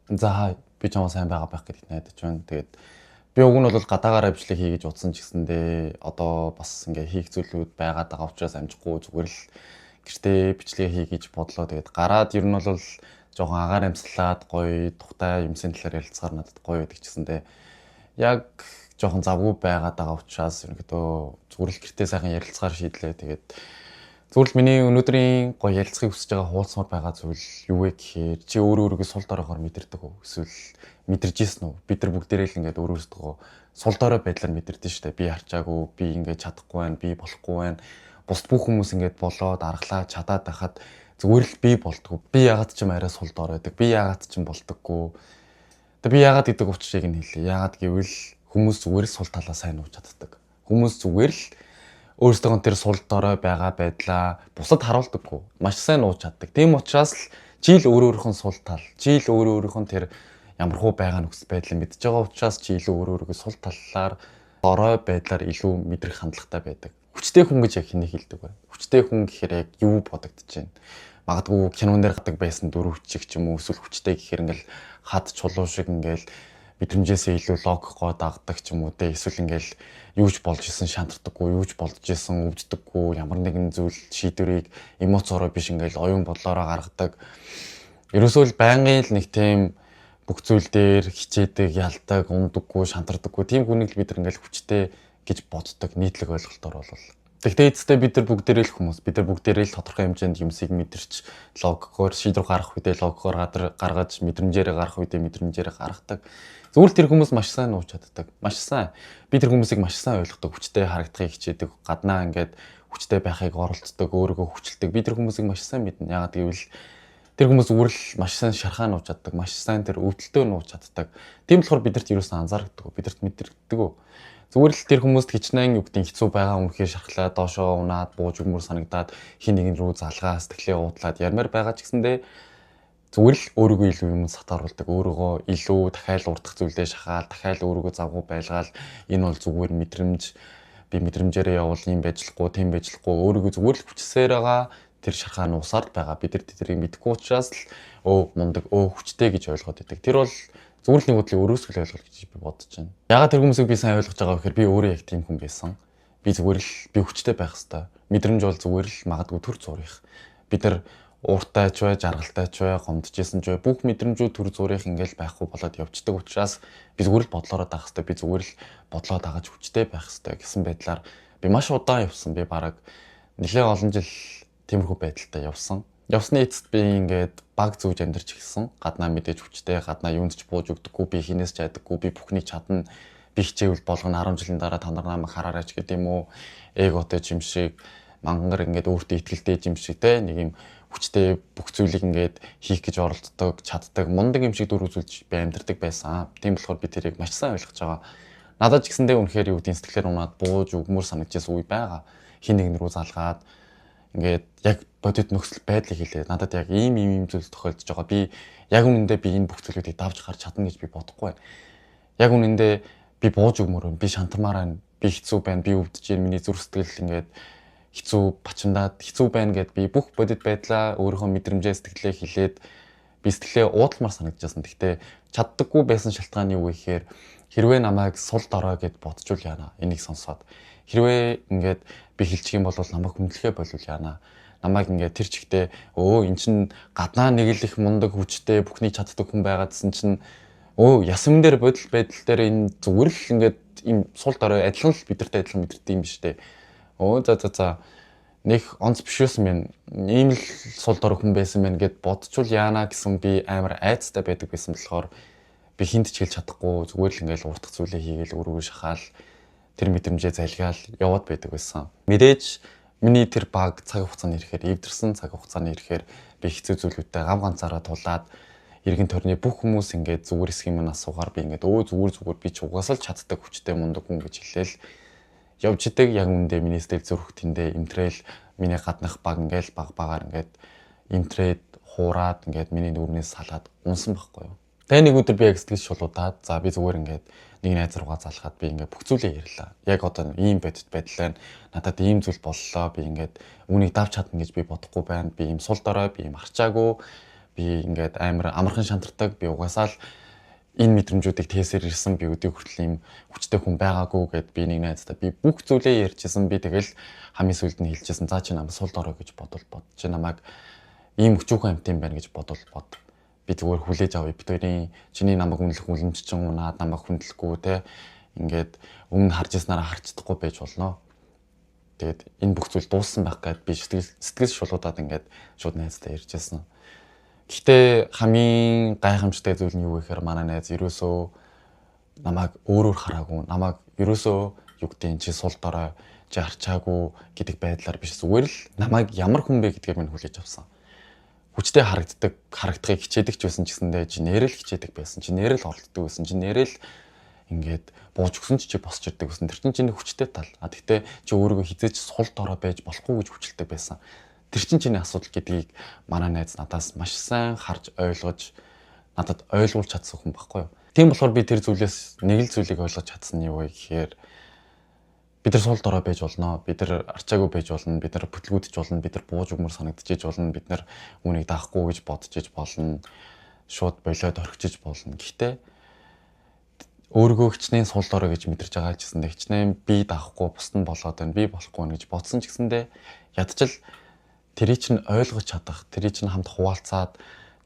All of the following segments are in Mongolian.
За, би чамаа сайн байгаа байх гэдэгт найдаж байна. Тэгээд би уг нь бол гадаагаараа бичлэг хий гэж бодсон ч гэсэндээ одоо бас ингээ хийх зүйлүүд байгаад байгаа учраас амжихгүй, зүгээр л гэртээ бичлэг хий гэж бодлоо. Тэгээд гараад ер нь бол жоохон агаар амьсгалаад гоё тухтай юмсын талаар ярилцахаар надад гоё байдаг ч гэсэндээ яг жоохон завгүй байгаад байгаа учраас ерөнхийдөө зүгээр л гэртээ сайхан ярилцахаар шийдлээ. Тэгээд зүгээр л миний өнөөдрийн гоё ярилцахыг хүсэж байгаа, хуваалцмаар байгаа зүйл юу вэ гэхээр чи өөрөө өөрийгөө сул доройгоор мэдэрдэг үү? Эсвэл мэдэрч ийсэн үү? Бид нар бүгдээрээ л ингээд өөрөө өөрсдөө сул дорой байдлаар мэдэрдэг шүү дээ. Би харчаагүй, би ингээд чадахгүй байна, би болохгүй байна. Бусд бүх хүмүүс ингээд болоод аргалаа чадаад байхад зүгээр л би болдгоо. Би яагаад ч юм арай сул дорой байдаг. Би яагаад ч юм болдоггүй. Тэгээ би яагаад гэдэг учрыг нь хэлье. Яагаад гэвэл хүмүүс зүгээр л сул талаа сайн нууж чаддаг. Хүмүүс зүгээр л өөрсдөө тэр сул дорой байгаа байдлаа бусад харуулдаггүй. Маш сайн нууж чаддаг. Тийм учраас л чи л өөр өөрийнх нь сул тал, чи л өөр өөрийнх нь тэр ямархуу байгаа нөхцөл байдлыг мэдж байгаа учраас чи илүү өөр өөрийгөө сул талаар, дорой байдлаар илүү мэдрэх хандлагатай байдаг. Хүчтэй хүн гэж яг хэнийг хэлдэг вэ? Хүчтэй хүн гэхээр яг юу бодогдож байна? Магадгүй кинон дээр гадаг байсан дөрөв хүчиг ч юм уу, эсвэл хүчтэй гэхээр ингээл хад чулуу шиг ингээл мэдрэмжээсээ илүү логикоо дагдаг ч юм уу те, эсвэл ингээл юу ч болж исэн шантардаггүй, юу ч болж исэн өвддөггүй, ямар нэгэн зүйл шийдвэрийг эмоцороо биш, ингээл оюун бодлороо гаргадаг. Ерөөсөө л байнгын л нэг тийм бүх зүйл дээр хичээдэг, ялдаг, ундаггүй, шантардаггүй тийм хүнийг л бид нар ингээл хүчтэй гэж боддог нийтлэг ойлголтоор бол. Тэгтээ эцэстээ бид нар бүгдээрээ л хүмүүс. Бид нар бүгдээрээ л тодорхой хэмжээнд юмсыг мэдэрч, логикоор шийдвэр гаргах үедээ логикоор гаргаж, мэдрэмжээрээ гаргах үедээ мэдрэмжээрээ гаргадаг. Зүгээр л тэр хүмүүс маш сайн нууж чаддаг. Маш сайн. Би тэр хүмүүсийг маш сайн ойлгодог. Хүчтэй харагдахыг хичээдэг. Гаднаа ингээд хүчтэй байхыг оролддог, өөрийгөө хүчилдэг. Би тэр хүмүүсийг маш сайн мэднэ. Яагаад гэвэл тэр хүмүүс зүгээр л маш сайн шархаа нууж чаддаг, маш сайн тэр өвдөлтөө нууж чаддаг. Тийм болохоор бидэрт юусэн анзаардаг, бидэрт мэдэрдэг. Зүгээр л тэр хүмүүст хичнээн юу гэдэг хэцүү байгаа, үнэхээр шархлаа, доошоо унаад бууж өгмөр санагдаад, хин нэгэн рүү залгаа, сэтгэлээ уудлаад ярмаар байгаа ч гэсэндээ зүгээр л өөрийгөө илүү юм сатааруулдаг, өөрийгөө илүү дахиад урдах зүйлээ шахаал, дахиад өөрийгөө завгүй байлгаал, энэ бол зүгээр мэдрэмж, би мэдрэмжээрээ явуул юм байжлахгүй, тийм байжлахгүй, өөрийгөө зүгээр л хүчсээр байгаа тэр шархаа нуусаар л байгаа. Бид нар тэрийг мэдэхгүй учраас л өө мундаг, өө хүчтэй гэж ойлгоод идэг. Тэр бол зүгээр л нэг бодлын өрөөсгөл ойлголт гэж би бодож байна. Яагаад тэр хүмүүсийг би сайн ойлгож байгаа вэ гэхээр би өөрөө яг тийм хүн байсан. Би зүгээр л би хүчтэй байх хэвээр. Мэдрэмж бол зүгээр л магадгүй төр зурих. Бид нар ууртай ч бай, жаргалтай ч бай, гомдож исэн ч бай, бүх мэдрэмжүүд төр зурих ингээл байхгүй болоод явцдаг учраас би зүгээр л бодлороо дагах хэвээр, би зүгээр л бодлоо дагаж хүчтэй байх хэвээр гэсэн байдлаар би маш удаан явсан. Би бараг нэлээд олон жил тиймэрхүү байдалтай явсан. Явсны эцэст би ингээд баг зүүж амьдарч эхэлсэн. Гаднаа мэдээж хүчтэй, гаднаа юунд ч бууж өгдөггүй, би хинээс ч айдаггүй, би бүхнийг чадна. Би хичээвэл болгоно, 10 жилийн дараа та нар намайг хараарай ч гэдэг юм уу. Эготой юм шиг, мангар ингээд өөртөө итгэлтэй юм шиг те, нэг юм хүчтэй, бүх зүйлийг ингээд хийх гэж оролддог, чаддаг, мундаг юм шиг дүр үзүүлж би амьдардаг байсан. Тийм болохоор би тэрийг маш сайн ойлгож байгаа. Надад ч гэсэндээ үнэхээр юу гэдгийг сэтгэлээр унаад бууж өгмөр санагдчихсан үе байгаа. Хин нэгэн рүү залгаад ингээд яг бодит нөхцөл байдлыг хэлээ. Надад яг ийм ийм ийм зүйл тохиолдож байгаа. Би яг үнэндээ би энэ бүх зүйлүүдийг давж гарч чадна гэж би бодохгүй байна. Яг үнэндээ би бууж өгмөр байна. Би шантармаар байна. Би хэцүү байна. Би өвдөж байна. Миний зүрх сэтгэл ингээд хэцүү бачимдаад хэцүү байна гэд би бүх бодит байдлаа, өөрийнхөө мэдрэмжээ, сэтгэлээ хэлээд би сэтгэлээ уудламар санагдчихсан. Гэхдээ чаддаггүй байсан шалтгаан юу вэ гэхээр хэрвээ намайг сул дорой гэд бодчул яана. Энийг сонсоод хэрвээ ингээд би хэлчих юм бол намайг хүндлэхээ болвол яана. Намайг ингээд тэр чигтээ өө эн чин гаднаа нэг л их мундаг, хүчтэй, бүхнийг чаддаг хүн байгаадсэн чинь өө ясам дээр бодол байдал дээр энэ зүгээр л ингээд ийм сул дорой адилхан л бидэртэй адилхан мэдэрдэг юм биш үү? Өө за за за, нэг онц биш байсан байна. Ийм л сул дорой хүн байсан байна гэд бодчул яана гэсэн би амар айцтай байдаг байсан болохоор би хинт ч хэлж чадахгүй, зүгээр л ингээл уртах зүйлээ хийгээл, өөрийгөө шахаал, тэр мэдрэмжээ залгаал яваад байдаг байсан. Мэдээж миний тэр баг цаг хугацааны ирэхээр эвдэрсэн, цаг хугацааны ирэхээр би хэцүү зүйлүүдтэй гам ганцаараа тулаад, эргэн тойрны бүх хүмүүс ингээд зүгээр хэсэг юм асуугаар би ингээд өө зүгээр зүгээр, би ч угаасаа л чаддаг, хүчтэй, мундаг хүн гэж хэлээл явж идэг. Яг үүндээ миний сэтгэл зүрх тэндээ эмтрээл, миний гаднах баг ингээл баг багаар ингээд эмтрээд, хуураад, ингээд миний нүүрнээс салаад унсан байхгүй юу. Тэгээ нэг өдөр би яг сэтгэл шулуудаад, за би зүгээр ингээд нэг найз руугаа залхаад би ингээд бүх зүйлээ ярьлаа. Яг одоо ийм бодит байдлаа, надад ийм зүйл боллоо. Би ингээд үүнийг давж чадна гэж би бодохгүй байна. Би ийм сул дорой, би ийм арчаагүй. Би ингээд амар амархан шантардаг. Би угаасаа л энэ мэдрэмжүүдийг тээсээр ирсэн. Би өдөө хүртэл ийм хүчтэй хүн байгаагүй гэд би нэг найздаа би бүх зүйлээ ярьжсэн. Би тэгэл хамгийн сүүлд нь хэлжсэн. За чи намайг сул дорой гэж бодвол бод. Чи намайг ийм өчүүхэн амьтан байна гэж бодвол бод. Би зүгээр хүлээж авъя. Бид хоёрын чиний намайг үнэлэх үнэмж чинь унаад намайг хүндлэхгүй те. Ингээд өмнө харж ирснараа харж чадахгүй байж болно. Тэгээд энэ бүх зүйл дууссан байх гээд би сэтгэл шулуудаад ингээд шууд найздаа ярьжсэн. Гэхдээ хамгийн гайхамшигтай зүйл нь юу вэ гэхээр манай найз ерөөсөө намайг өөрөөр хараагүй, намайг ерөөсөө юу гэдгийг чи сул дорой, чи арчаагүй гэдэг байдлаар биш, зүгээр л намайг ямар хүн бэ гэдгийг минь хүлээж авсан. Хүчтэй харагддаг, харагдахыг хичээдэг ч байсан ч гэсэндээ чи нэрэл хичээдэг байсан, чи нэрэл оролддог байсан, чи нэрэл ингээд бууж өгсөн ч чи босч ирдэг байсан. Тэр чинь чиний хүчтэй тал. А тэгтээ чи өөрийгөө хизээч сул дорой байж болохгүй гэж хүчилдэг байсан. Тэр чинь чиний асуудал гэдгийг манай найз надаас маш сайн харж ойлгож надад ойлгуулж чадсан хүн байхгүй юу. Тийм болохоор би тэр зүйлээс нэг л зүйлийг ойлгож чадсан нь юу вэ гэхээр бид нар сул дорой байж болно. Бид нар арчаагүй байж болно. Бид нар бүтлгүүдж болно. Бид нар бууж өгмөр санагдчихэж болно. Бид нар үүнийг даахгүй гэж бодож болно. Шууд болиод орхичиж болно. Гэхдээ өөрийгөө хичнээн сул дорой гэж мэдэрч байгаа ч гэсэндээ хичнээн би даахгүй бусд нь болоод байна. Би болохгүй байна гэж бодсон ч гэсэндээ ядчил тэрий чинь ойлгож чадах, тэрий чинь хамт хуваалцаад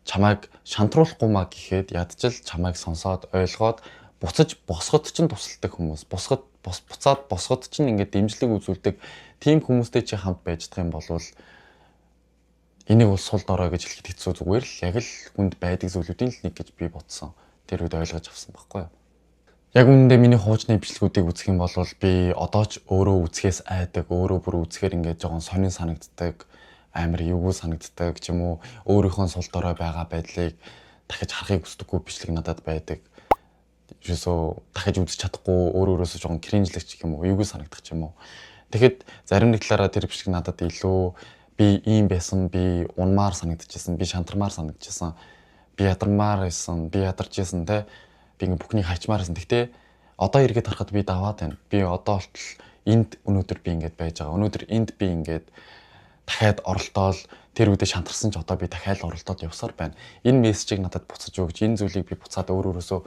чамайг шантруулахгүй маа гэхэд ядчил чамайг сонсоод ойлгоод буцаж босгод чинь тусалдаг хүмүүс, босгод буцаад босгод чинь ингээд дэмжлэг үзүүлдэг тийм хүмүүстэй чи хамт байж чадах юм бол энийг бол сул дорой гэж хэлэхэд хэцүү, зүгээр л яг л хүнд байдаг зүйлүүдийн л нэг гэж би бодсон. Тэр үед ойлгож авсан байхгүй юу? Яг үүндээ миний хуучны бичлэгүүдийг үзэх юм бол би одоо ч өөрөө үзэхээс айдаг, өөрөө бүр үзэхээр ингээд жоохон сонин санагддаг, амар эвгүй санагддаг ч юм уу, өөрийнхөө сул дорой байгаа байдлыг дахиж харахыг хүсдэггүй бичлэг надад байдаг. Ерөөсөө дахиж үзэж чадахгүй, өөр өөрөөсөө жоохон cringe лэх ч юм уу, эвгүй санагдах ч юм уу. Тэгэхэд зарим нэг талаараа тэр бичлэг надад илүү би ийм байсан, би унмаар санагдчихсан, би шантармаар санагдчихсан, би ядармаар байсан, би ядарч исэн те. Би ингээ бүхнийг хайчмаар байсан. Гэхдээ одоо эргээд харахад би даваад байна. Би одоо болтол энд өнөөдөр би ингээд байж байгаа. Өнөөдөр энд би ингээд дахиад оролдоол тэр үедээ шантарсан ч одоо би дахиад оролдоод явсаар байна. Энэ мессежийг надад буцаж өгч, энэ зүйлийг би буцаад өөр өөрөөсөө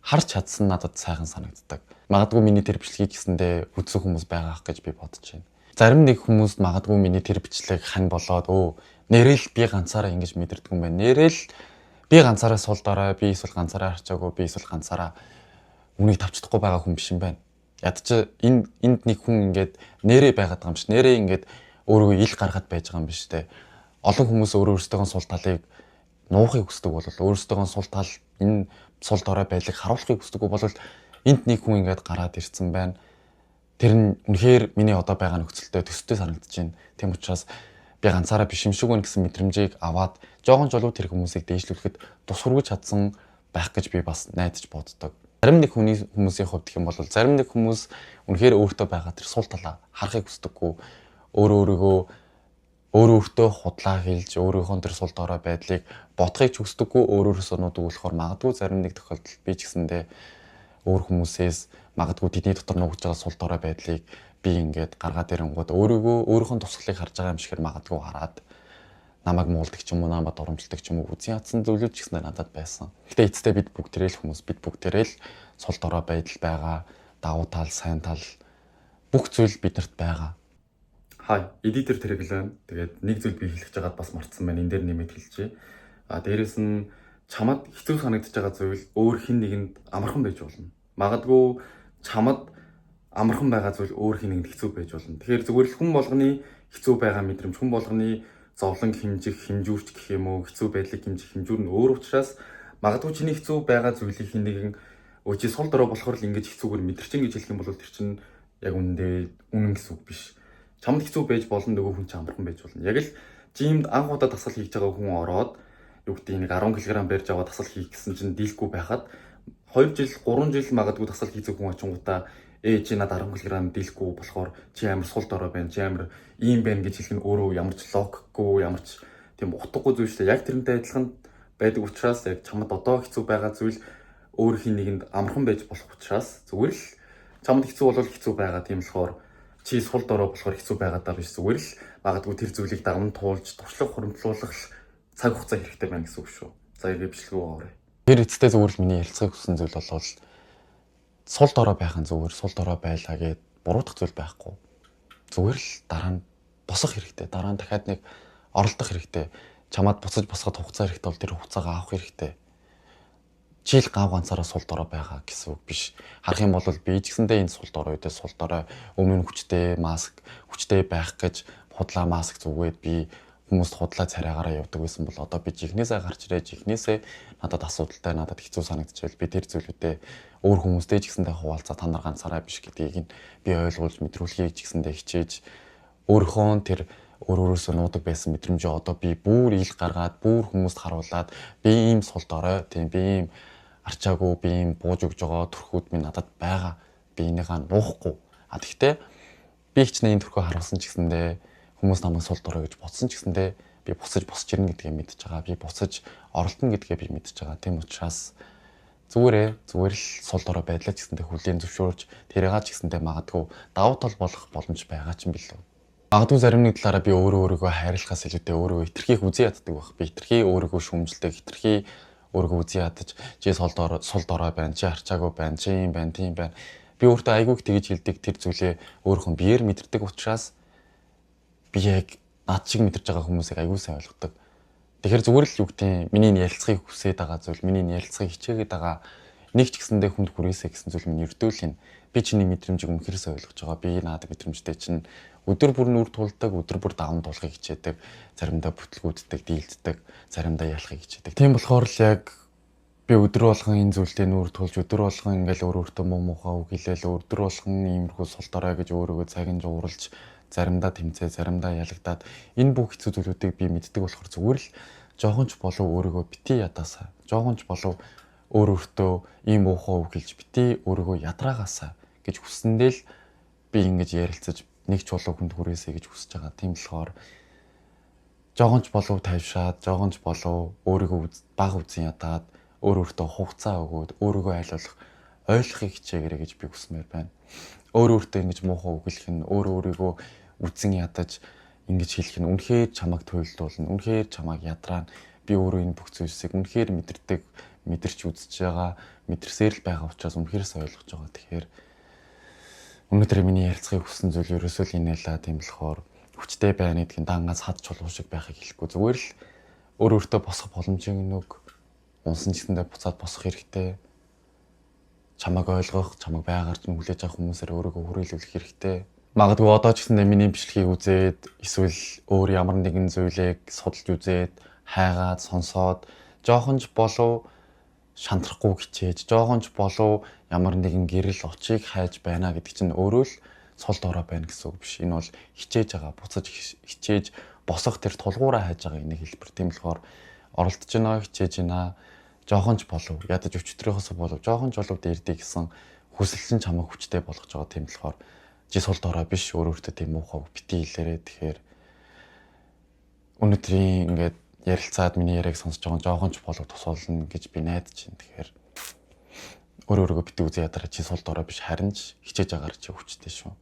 харж чадсан надад сайхан санагддаг. Магадгүй миний тэр бичлэгийг гэсэндээ үзсэн хүмүүс байгаа гэж би бодож байна. Зарим нэг хүмүүст магадгүй миний тэр бичлэг хань болоод өө нэрэл би ганцаараа ингэж мэдэрдэг юм байна. Нэрэл би ганцаараа сул дорой, би эсвэл ганцаараа харчаагүй, би эсвэл ганцаараа үнийг тавч чадахгүй байгаа хүн биш юм байна. Ядч энэ энд нэг хүн ингээд нэрээ байгаад байгаа юм биш. Нэрээ ингээд өөрийгөө ил гаргаад байж байгаа юм биш те. Олон хүмүүс өөрөө өөрсдийнхөө сул талыг нуухыг хүсдэг бол өөрсдийнхөө сул тал энэ сул дорой байдлыг харуулахыг хүсдэг бол энд нэг хүн ингээд гараад ирсэн байна. Тэр нь үнэхээр миний одоо байгаа нөхцөлтэй төстэй санагдаж байна. Тийм учраас би ганцаараа биш юм шиг байна гэсэн мэдрэмжийг аваад жоохон жолоо тэр хүмүүсийг дээшлүүлэхэд тус хүргэж чадсан байх гэж би бас найдаж боддог. Зарим нэг хүний хүмүүсийн хувьд гэх юм бол зарим нэг хүмүүс үнэхээр өөртөө байгаа тэр сул талаа харахыг хүсдэггүй, өөрөө өөрийгөө өөр өөртөө худлаа хэлж өөрийнхөө тэр сул дорой байдлыг бодохыг ч хүсдэггүй, өөр өөрөөсөө нуудаг болохоор магадгүй зарим нэг тохиолдолд би ч гэсэндээ өөр хүмүүсээс магадгүй тэдний дотор нуугдж байгаа сул дорой байдлыг би ингээд гаргаад ирэнгууд өөрийгөө өөрийнхөө тусгалыг харж байгаа юм шигээр магадгүй хараад намайг муулдаг ч юм уу, намайг дурамжладаг ч юм уу, үзэн ядсан зүйлүүд ч гэсэндээ надад байсан. Гэтэ эцэстээ бид бүгдээрээ л хүмүүс, бид бүгдээрээ л сул дорой байдал байгаа, давуу тал, сайн тал бүх зүйл биднэрт байгаа. Хай, editor тэрэг л байна. Тэгээд нэг зүйл би хэлэх гэж байгаад бас мартсан байна. Энэ дээр нэмээд хэлчихье. А дээрэс нь чамд хэцүү санагдаж байгаа зүйл өөр хэн нэгэнд амархан байж болно. Магадгүй чамд амархан байгаа зүйл өөр хэн нэгэнд хэцүү байж болно. Тэгэхээр зүгээр л хүн болгоны хэцүү байгаа мэдрэмж, хүн болгоны зовлон хэмжих, хэмжүүрч гэх юм уу, хэцүү байдлыг хэмжих хэмжүүр нь өөр учраас магадгүй чиний хэцүү байгаа зүйлийг хэн нэгэн өө чи сул дорой болохоор л ингэж хэцүүгээр мэдэрчин гэж хэлэх юм бол тэр чинь яг үнэндээ үнэн гэсэн үг биш. Чамд хэцүү байж болно, нөгөө хүн чинь амархан байж болно. Яг л gym д анх удаа дасгал хийж байгаа хүн ороод юу гэдэг нэг 10 кг барьж аваад дасгал хийх гэсэн чинь дийлэхгүй байхад 2 жил, 3 жил магадгүй дасгал хийх хүн очингуудаа чи над 10 кг дийлэхгүй болохоор чи амар сул дорой байна, чи амар ийм байна гэж хэлэх нь өөрөө ямар ч логикгүй, ямар ч тийм утгагүй зүйл шүү дээ. Яг тэрнтэй адилхан байдаг учраас яг чамд одоо хэцүү байгаа зүйл өөр хэн нэгэнд амархан байж болох учраас зүгээр л чамд хэцүү бол хэцүү байгаа. Тийм болохоор чи сул дорой болохоор хэцүү байгаа даа биш, зүгээр л магадгүй тэр зүйлийг даган туулж туршлага хуримтлуулах Цаг хугацаа хэрэгтэй байна гэсэн үг шүү. За, эргээ бичлэг рүү оръё. Тэр эцэстээ зүгээр л миний ярилцахыг хүссэн зүйл бол сул дорой байх нь зүгээр, сул дорой байлаа гэд буруутах зүйл байхгүй. Зүгээр л дараа нь босох хэрэгтэй. Дараа нь дахиад нэг оролдох хэрэгтэй. Чамаад буцаж босоход хугацаа хэрэгтэй бол тэр хугацаагаа авах хэрэгтэй. Чи л гав ганцаараа сул дорой байгаа гэсэн үг биш. Харах юм бол би ч гэсэндээ энэ сул дорой үедээ сул дорой, өмнө нь хүчтэй маск, хүчтэй байх гэж худлаа маск зүгээд би хүмүүст худлаа царайгаараа явдаг байсан бол одоо би жихнээсээ гарч ирээ, жихнээсээ надад асуудалтай, надад хэцүү санагдчихвал би тэр зүйлүүдээ өөр хүмүүстэй ч гэсэндээ хуваалцаа, та нар ганцаараа биш гэдгийг нь би ойлгуулж мэдрүүлэхийг ч гэсэндээ хичээж, өөрийнхөө тэр өөр өөрөөсөө нуудаг байсан мэдрэмжээ одоо би бүр ил гаргаад, бүр хүмүүст харуулад, би ийм сул дорой, тийм, би ийм арчаагүй, би ийм бууж өгж байгаа төрхүүд минь надад байгаа, би энийгээ нуухгүй. А тэгтээ би хичнээн энэ төрхөө харуулсан ч гэсэндээ, хүмүүс намайг сул дорой гэж бодсон ч гэсэндээ би буцаж босч ирнэ гэдгээ мэдж байгаа. Би буцаж оролдоно гэдгээ би мэдж байгаа. Тийм учраас зүгээрээ зүгээр л сул дорой байдлаа ч гэсэндээ хүлээн зөвшөөрч, тэрийгээ ч гэсэндээ магадгүй давуу тал болох боломж байгаа ч юм билүү. Магадгүй зарим нэг талаараа би өөрөө өөрийгөө хайрлахаас илүүтэй өөрийгөө хитрхи үзэн яддаг байх. Би хитрхи өөрийгөө шүүмжилдэг, хитрхи өөрийгөө үзэн ядаж, чи сул дорой байна, чи арчаагүй байна, чи юм байна, тийм байна. Би өөртөө айгүйг тэгж хэлдэг, тэр зүйлээ өөрийнхөө биеэр мэдэрдэг учраас би яг над шиг мэдэрч байгаа хүмүүсийг аягүй сайн ойлгодог. Тэгэхээр зүгээр л юу гэдэг, миний ярилцахыг хүсээд байгаа зүйл, миний ярилцахыг хичээгээд байгаа нэг ч гэсэндээ хүнд хүрээсэй гэсэн зүйл минь ердөөл юм. Би чиний мэдрэмжийг үнэхээр сайн ойлгож байгаа. Би надад мэдрэмжтэй чинь өдөр бүр нүр тулдаг, өдөр бүр даван туулахыг хичээдэг, заримдаа бүтлгүүддэг, дийлддэг, заримдаа ялахыг хичээдэг. Тийм болохоор л яг би өдөр болгон энэ зүйлдээ нүүр тулж, өдөр болгон ингээл өөр өөртөө муу муухай үг хэлээл, өдөр болгон иймэрхүү сул дорой гэж өөрийгөө цагин жууралж, заримдаа тэмцээ, заримдаа ялагдаад энэ бүх хэцүү зүйлүүдийг би мэддэг болохоор зүгээр л жоохон ч болов өөрийгөө бити ядаасаа, жоохон ч болов өөр өөртөө ийм муухай үг хэлж бити өөрийгөө ядраагаасаа гэж хүссэндээ л би ингэж ярилцаж нэг ч болов хүнд хүрээсэй гэж хүсэж байгаа. Тийм болохоор жоохон ч болов тайвшаад, жоохон ч болов өөрийгөө бага үзэн ядаад, өөр өөртөө хугацаа өгөөд өөрийгөө аль болох ойлгохыг хичээгээрэй гэж би хүсмээр байна. Өөр өөртөө ингэж муухай үг хэлэх нь, өөр өөрийгөө үзэн ядаж ингэж хэлэх нь үнэхээр чамайг туйлдуулна, үнэхээр чамайг ядраана. Би өөрөө энэ бүх зүйлсийг үнэхээр мэдэрдэг, мэдэрч үзэж байгаа, мэдэрсээр л байгаа учраас үнэхээр сайн ойлгож байгаа. Тэгэхээр өнөөдөр миний ярилцахыг хүссэн зүйл ерөөсөө л энэ байлаа. Тийм болохоор хүчтэй байна гэдгийг дангаас хад чулуу шиг байхыг хэлэхгүй. Зүгээр л өөр өөртөө босох боломжийг нүг, унсан ч гэсэндээ буцаад босох хэрэгтэй. Чамайг ойлгох, чамайг байгаар чинь хүлээж авах хүмүүсээр өөрийгөө хүрээлүүлэх хэрэгтэй. Магадгүй одоо ч гэсэндээ миний бичлэгийг үзээд эсвэл өөр ямар нэгэн зүйлийг судалж үзээд, хайгаад, сонсоод жоохон ч болов шантрахгүй хичээж, жоохон ч болов ямар нэгэн гэрэл очийг хайж байна гэдэг чинь өөрөө л сул дорой байна гэсэн үг биш. Энэ бол хичээж байгаа, буцаж хичээж босох тэр тулгуураа хайж байгаа нэг хэлбэр. Тийм болохоор оролдож байна, хичээж байна. Жоохон ч болов ядаж өчтөрийнхөөс болов жоохон ч болов дээрдээ гэсэн хүсэл чинь чамайг хүчтэй болгож байгаа. Тийм болохоор чи сул дорой биш, өөр өөртөө тийм муухай бити хэлээрээ. Тэгэхээр өнөөдрийн ингээд ярилцаад миний яриаг сонсож байгаа жоохон ч болов тусуулна гэж би найдаж байна. Тэгэхээр өөр өөрийгөө бити үзээ ядараа, чи сул дорой биш, харин ч хичээж байгаараа чи хүчтэй шүү.